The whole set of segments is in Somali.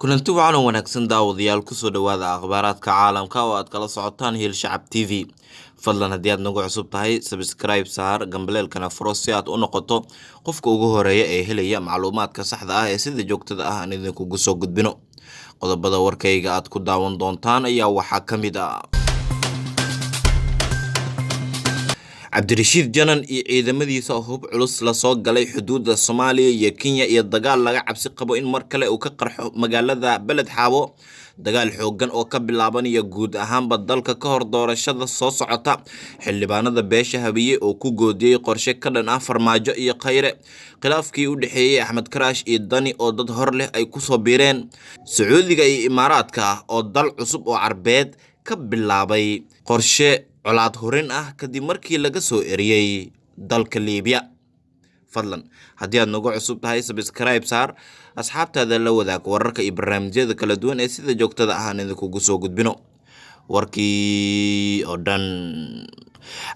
Kulanti wacan oo wanaagsan daawadayaal, kusoo dhawaada akhbaaraadka caalamka oo aad kala socotaan Hiil Shacab TV. Fadlan haddii aad nagu cusub tahay, subscribe saar, gambaleelkana furo si aad u noqoto qofka ugu horeeya ee helaya macluumaadka saxda ah ee sida joogtada ah aan idinkugu soo gudbino. Qodobada warkayga aad ku daawan doontaan ayaa waxaa ka mid ah Cabdirashiid Janan iyo ciidamadiisa oo hub culus lasoo galay xuduudda Soomaaliya iyo Kenya, iyo dagaal laga cabsi qabo in mar kale uu ka qarxo magaalada Beled Xaabo. Dagaal xooggan oo ka bilaabanaya guud ahaanba dalka ka hor doorashada soo socota. Xildhibaanada beesha Habiye oo ku goodiyey qorshe ka dhan ah Farmaajo iyo Khayre. Khilaafkii u dhexeeyey Axmed Karaash iyo Dani oo dad hor leh ay kusoo biireen. Sacuudiga iyo Imaaraadka oo dal cusub oo Carbeed ka bilaabay qorshe colaad hurin ah kadib markii laga soo eriyey dalka Liibiya. Fadlan haddii aad nagu cusub tahay, subscribe saar, asxaabtaada la wadaag wararka iyo barnaamijyada kala duwan ee sida joogtada ah aan idinkugu soo gudbino. Warkii oo dhan.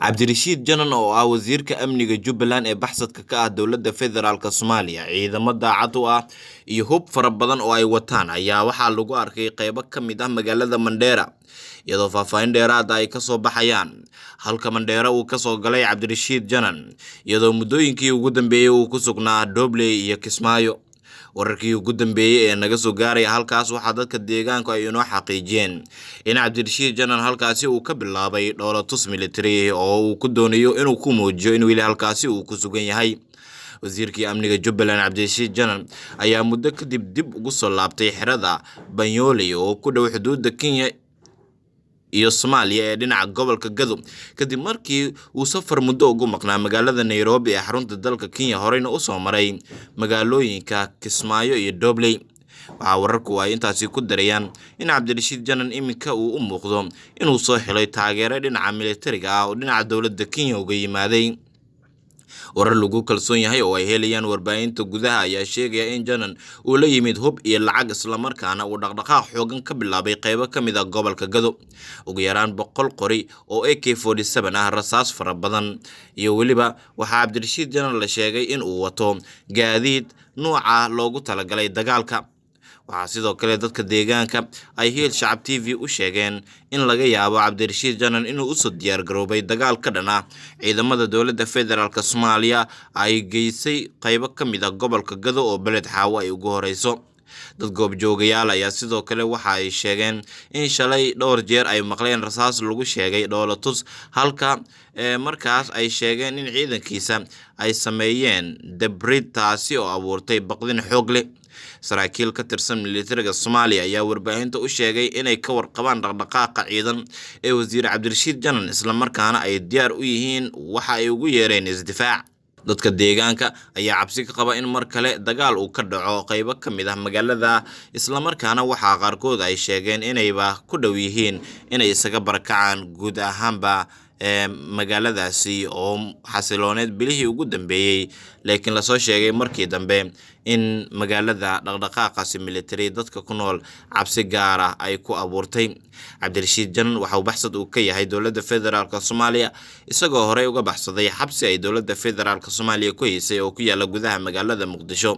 Cabdirashiid Janan oo ah wasiirka amniga Jubbaland ee baxsadka ka ah dowladda federaalk Soomaaliya, ciidamo daacad u ah iyo hub fara badan oo ay wataan ayaa waxaa lagu arkay qeybo ka mid ah magaalada Mandheera, iyadoo faahfaahin dheeraada ay kasoo baxayaan halka Mandheera uu kasoo galay Cabdirashiid Janan, iyadoo muddooyinkii ugu dambeeyey uu ku sugnaa Dhobley iyo Kismaayo. Wararkii ugu dambeeyey ee naga soo gaaraya halkaas waxaa dadka deegaanku ay inoo xaqiijiyeen in Cabdirashiid Janan halkaasi uu ka bilaabay dhoolatus military oo uu ku doonayo inuu ku muujiyo in weli halkaasi uu ku sugan yahay. Wasiirkii amniga Jubbaland Cabdirashiid Janan ayaa muddo kadib dib ugu soo laabtay xerada Banyooley oo ku dhow xuduudda Kenya iyo Soomaaliya ee dhinaca gobolka Gado, kadib markii uu safar muddo ugu maqnaa magaalada Nairobi ee xarunta dalka Kenya, horeyna usoo maray magaalooyinka Kismaayo iyo Dhobley. Waxaa wararku ay intaasi ku darayaan in Cabdirashiid Janan iminka uu u muuqdo inuu soo helay taageero dhinaca militariga ah oo dhinaca dowladda Kenya uga yimaaday. Warar lagu kalsoon yahay oo ay helayaan warbaahinta gudaha ayaa sheegaya in Janan uu la yimid hub iyo lacag, islamarkaana uu dhaqdhaqaaq xoogan ka bilaabay qeybo ka mid ah gobolka Gado. Ugu yaraan 100 qori oo AK-47 ah, rasaas fara badan, iyo weliba waxaa Cabdirashiid Janan la sheegay in uu wato gaadiid nuuca loogu talagalay dagaalka. Waxaa sidoo kale dadka deegaanka ay Hiil Shacab TV u sheegeen in laga yaabo Cabdirashiid Janan inuu usoo diyaargaroobay dagaal ka dhan ah ciidamada dowladda federaalk Soomaaliya ay geysay qeybo ka mid ah gobolka Gado oo Beled Xaawo ay ugu horeyso. Dad goobjoogayaal ayaa sidoo kale waxa ay sheegeen in shalay dhowr jeer ay maqleen rasaas lagu sheegay dhoolatus, halka markaas ay sheegeen in ciidankiisa ay sameeyeen dabrid, taasi oo abuurtay baqdin xoog leh. Saraakiil ka tirsan militariga Soomaaliya ayaa warbaahinta u sheegay inay ka warqabaan dhaqdhaqaaqa ciidan ee wasiir Cabdirashiid Janan, islamarkaana ay diyaar u yihiin waxa ay ugu yeereen isdifaac. Dadka deegaanka ayaa cabsi ka qaba in mar kale dagaal uu ka dhaco qeybo ka mid ah magaalada, islamarkaana waxaa qaarkood ay sheegeen inayba ku dhow yihiin inay isaga barakacaan guud ahaanba ee magaaladaasi oo xasilooneed bilihii ugu dambeeyey, laakiin lasoo sheegay markii dambe in magaalada dhaqdhaqaaqaasi military dadka ku nool cabsi gaar ah ay ku abuurtay. Cabdirashiid Janan waxa uu baxsad uu ka yahay dowladda federaalk Soomaaliya, isagoo horey uga baxsaday xabsi ay dowladda federaalk Soomaaliya ku haysay oo ku yaala gudaha magaalada Muqdisho,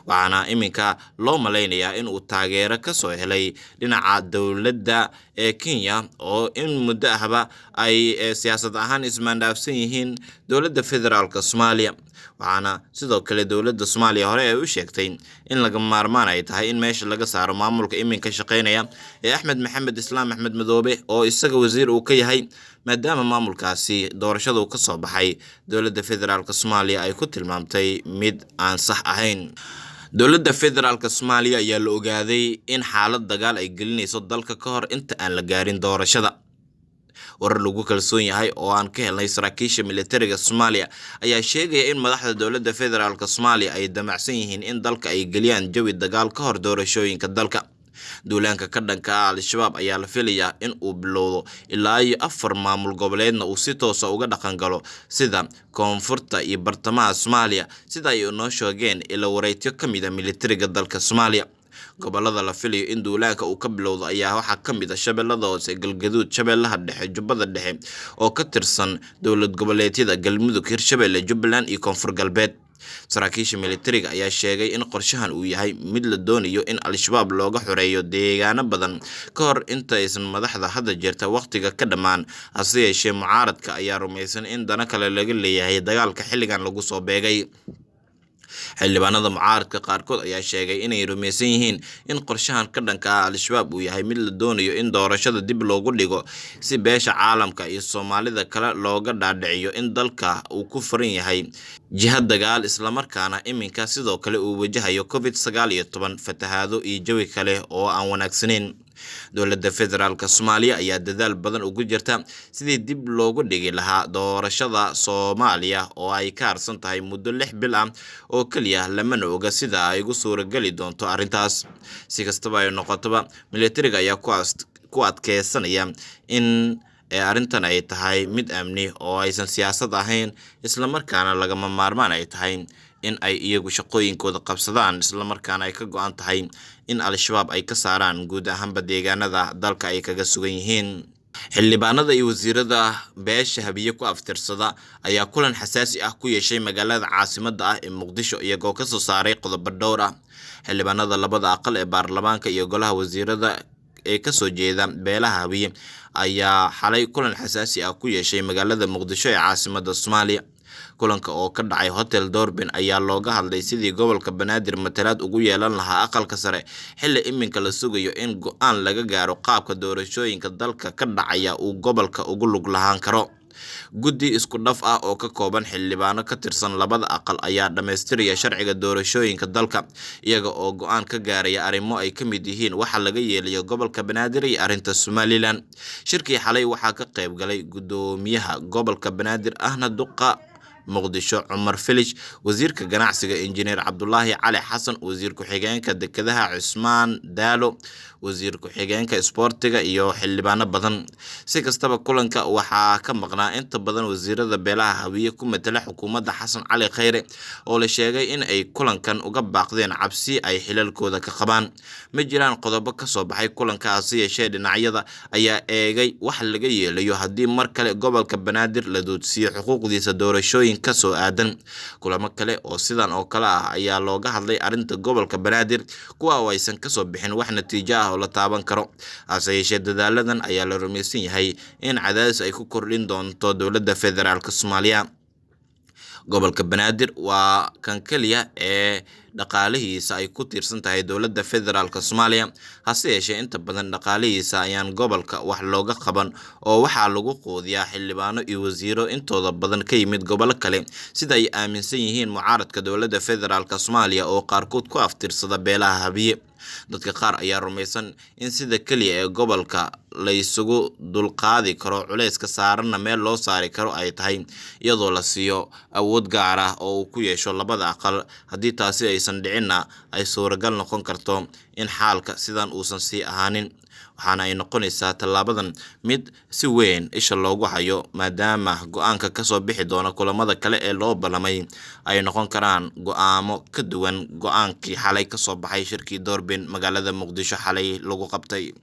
waxaana iminka loo malaynayaa in uu taageero kasoo helay dhinaca dowladda ee Kenya oo in muddo ahba ay siyaasad ahaan ismaandhaafsan yihiin dowladda federaalk Soomaaliya. Waxaana sidoo kale dowladda Soomaaliya hore ay u sheegtay in laga maarmaan ay tahay in meesha laga saaro maamulka iminka shaqeynaya ee Axmed Maxamed Islaam Axmed Madoobe oo isaga wasiir uu ka yahay, maadaama maamulkaasi doorashadu ka soo baxay dowladda federaalk Soomaaliya ay ku tilmaamtay mid aan sax ahayn. Dowladda federaalk Soomaaliya ayaa la ogaaday in xaalad dagaal ay gelinayso dalka ka hor inta aan la gaarin doorashada. Warar lagu kalsoon yahay oo aan ka helnay saraakiisha militariga Soomaaliya ayaa sheegaya in madaxda dowladda federaalk Soomaaliya ay damacsan yihiin in dalka ay geliyaan jawi dagaal ka hor doorashooyinka dalka. Duulaanka ka dhanka ah Al-Shabaab ayaa la filayaa in uu bilowdo ilaa iyo 4 maamul goboleedna uu si toosa uga dhaqan galo, sida koonfurta iyo bartamaha Soomaaliya, sida ay inoo sheegeen ilo wareegyo ka mid ah militariga dalka Soomaaliya. Gobolada la filayo in duulaanka uu ka bilowdo ayaa waxaa ka mid ah Shabeellada Hoose, Galgaduud, Shabeellaha Dhexe, Jubbada Dhexe oo ka tirsan dowlad goboleedyada Galmudug, Hirshabeelle, Jubbaland iyo Koonfur Galbeed. Saraakiisha militariga ayaa sheegay in qorshahan uu yahay mid la doonayo in Al-Shabaab looga xoreeyo deegaano badan ka hor intaysan madaxda hadda jirta waqtiga ka dhammaan. Hase yeeshee, mucaaradka ayaa rumaysan in dano kale laga leeyahay dagaalka xilligan lagu soo beegay. Xildhibaanada mucaaradka qaarkood ayaa sheegay inay rumaysan yihiin in qorshahan ka dhanka ah Al-Shabaab uu yahay mid la doonayo in doorashada dib loogu dhigo si beesha caalamka iyo Soomaalida kale looga dhaadhiciyo in dalka uu ku furan yahay jiha dagaal, islamarkaana iminka sidoo kale uu wajahayo COVID-19, fatahaado iyo jawi kale oo aan wanaagsanayn. Dowladda federaalk Soomaaliya ayaa dadaal badan ugu jirta sidii dib loogu dhigi lahaa doorashada Soomaaliya oo ay ka harsan tahay muddo 6 bil ah oo keliya, lamana oga sida ay ugu suurageli doonto arrintaas. Si kastaba ay noqotoba, militariga ayaa ku adkeysanaya in arrintan ay tahay mid amni oo aysan siyaasad ahayn, islamarkaana lagama maarmaan ay tahay in ay iyagu shaqooyinkooda qabsadaan, islamarkaana ay ka go'an tahay in Al-Shabaab ay ka saaraan guud ahaanba deegaanada dalka ay kaga sugan yihiin. Xildhibaanada iyo wasiirada beesha Habiye ku aftirsada ayaa kulan xasaasi ah ku yeeshay magaalada caasimadda ah ee Muqdisho, iyagoo kasoo saaray qodobo dhowr ah. Xildhibaanada labada aqal ee baarlamaanka iyo golaha wasiirada ee kasoo jeeda beelaha Habiye ayaa xalay kulan xasaasi ah ku yeeshay magaalada Muqdisho ee caasimadda Soomaaliya. Kulanka oo ka dhacay Hotel Doorbin ayaa looga hadlay sidii gobolka Banaadir matalaad ugu yeelan lahaa aqalka sare, xilli iminka la sugayo in go'aan laga gaaro qaabka doorashooyinka dalka ka dhacaya uu gobolka ugu lug lahaan karo. Guddi isku dhaf ah oo ka kooban xildhibaano ka tirsan labada aqal ayaa dhamaystiraya sharciga doorashooyinka dalka, iyaga oo go'aan ka gaaraya arrimo ay ka mid yihiin waxa laga yeelayo gobolka Banaadir iyo arrinta Somalilan. Shirkii xalay waxaa ka qayb galay guddoomiyaha gobolka Banaadir ahna duqa Muqdisho Cumar Filish, wasiirka ganacsiga Injineer Cabdulaahi Cali Xasan, wasiir ku-xigeenka dekedaha Cusmaan Daalo, wasiir ku-xigeenka isboortiga iyo xildhibaano badan. Si kastaba, kulanka waxaa ka maqnaa inta badan wasiirada beelaha Hawiye ku matala xukuumadda Xasan Cali Khayre, oo la sheegay in ay kulankan uga baaqdeen cabsi ay xilalkooda ka qabaan. Ma jiraan qodobo ka soo baxay kulanka, hase yeeshee dhinacyada ayaa eegay wax laga yeelayo haddii mar kale gobolka Banaadir la duudsiiyo xuquuqdiisa doorashooyin kasoo aadan. Kulamo kale oo sidan oo kale ah ayaa looga hadlay arrinta gobolka Banaadir, kuwa oo aysan kasoo bixin wax natiijo ah oo la taaban karo. Hase yeeshee, dadaaladan ayaa la rumaysan yahay in cadaadis ay ku kordhin doonto dowladda federaalk Soomaaliya. Gobolka Banaadir waa kan keliya ee dhaqaalihiisa ay ku tiirsan tahay dowladda federaalk Soomaaliya. Hase yeeshee, inta badan dhaqaalihiisa ayaan gobolka wax looga qaban, oo waxaa lagu quudiyaa xildhibaano iyo wasiiro intooda badan ka yimid gobollo kale, sida ay aaminsan yihiin mucaaradka dowladda federaalk Soomaaliya oo qaarkood ku aftirsada beelaha Habiye. Dadka qaar ayaa rumaysan in sida keliya ee gobolka la isugu dulqaadi karo culayska saaranna meel loo saari karo ay tahay iyadoo la siiyo awood gaar ah oo uu ku yeesho labada aqal. Haddii taasi aysan dhicinna, ay suuragal noqon karto in xaalka sidan uusan sii ahaanin, waxaana ay noqonaysaa tallaabadan mid si weyn isha loogu hayo, maadaama go'aanka kasoo bixi doona kulamada kale ee loo ballamay ay noqon karaan go'aamo ka duwan go'aankii xalay kasoo baxay shirkii Doorbin magaalada Muqdisho xalay lagu qabtay.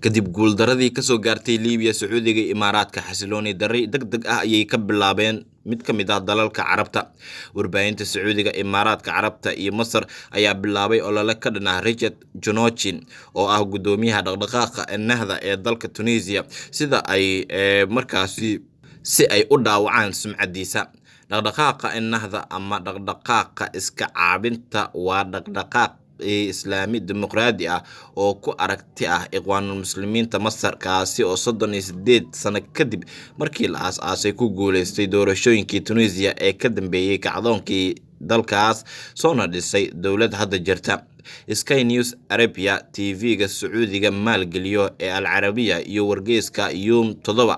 Kadib guuldaradii kasoo gaartay Liibiya, Sacuudiga iyo Imaaraadka xasilooni darri deg deg ah ayay ka bilaabeen mid ka mid ah dalalka Carabta. Warbaahinta Sacuudiga, Imaaraadka Carabta iyo Masar ayaa bilaabay olole ka dhan ah Richard Jonochin oo ah guddoomiyaha dhaqdhaqaaqa Nahda ee dalka Tunisia, sida ay markaasi si ay u dhaawacaan sumcadiisa. Dhaqdhaqaaqa Nahda ama dhaqdhaqaaqa iska caabinta waa dhaqdhaqaaq islaami dimuqraadi ah oo ku aragti ah Ikhwaanul Muslimiinta Masar, kaasi oo 38 sano kadib markii la aas-aasay ku guuleystay doorashooyinkii Tunisia ee ka dambeeyey kacdoonkii dalkaas, soona dhisay dowlad hadda jirta. Sky News Arabia, TV-ga Sacuudiga maalgeliyo ee Al Carabiya iyo wargeyska Yum 7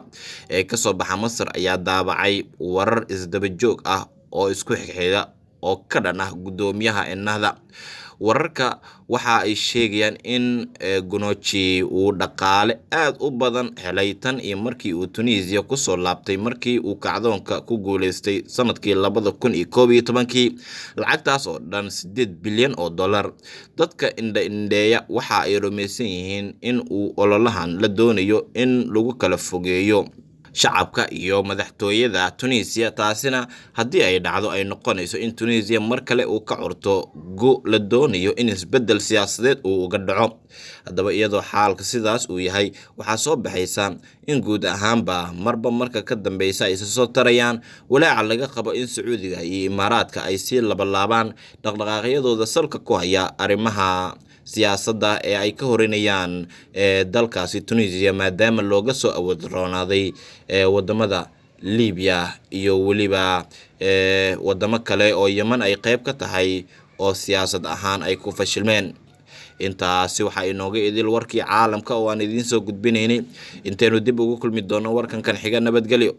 ee kasoo baxa Masar ayaa daabacay warar isdaba joog ah oo isku xigxiga oo ka dhan ah guddoomiyaha Ennahda. Wararka waxa ay sheegayaan in Gunochi uu dhaqaale aad u badan helay tan iyo markii uu Tunisia kusoo laabtay markii uu kacdoonka ku guuleystay sanadkii 2011-kii, lacagtaas oo dhan 8 bilyan oo dollar. Dadka indha-indheeya waxa ay rumaysan yihiin in uu ololahan la doonayo in lagu kala fogeeyo shacabka iyo madaxtooyada Tunisia. Taasina haddii ay dhacdo ay noqonayso in Tunisia mar kale uu ka curto go la doonayo in isbeddel siyaasadeed uu uga dhaco. Haddaba iyadoo xaalka sidaas uu yahay, waxaa soo baxaysa in guud ahaanba marba marka ka dambeysa ay isa soo tarayaan walaaca laga qabo in Sacuudiga iyo Imaaraadka ay sii labalaabaan dhaqdhaqaaqyadooda salka ku haya arrimaha siyaasadda ee ay ka horinayaan dalkaasi Tunisia, maadaama looga soo awood roonaaday wadamada Liibiya iyo weliba wadamo kale oo Yemen ay qeyb ka tahay oo siyaasad ahaan ay ku fashilmeen. Intaasi waxaa inooga idil warkii caalamka oo aan idiin soo gudbinaynay. Intaynu dib ugu kulmi doono warkankan xiga, nabadgelyo.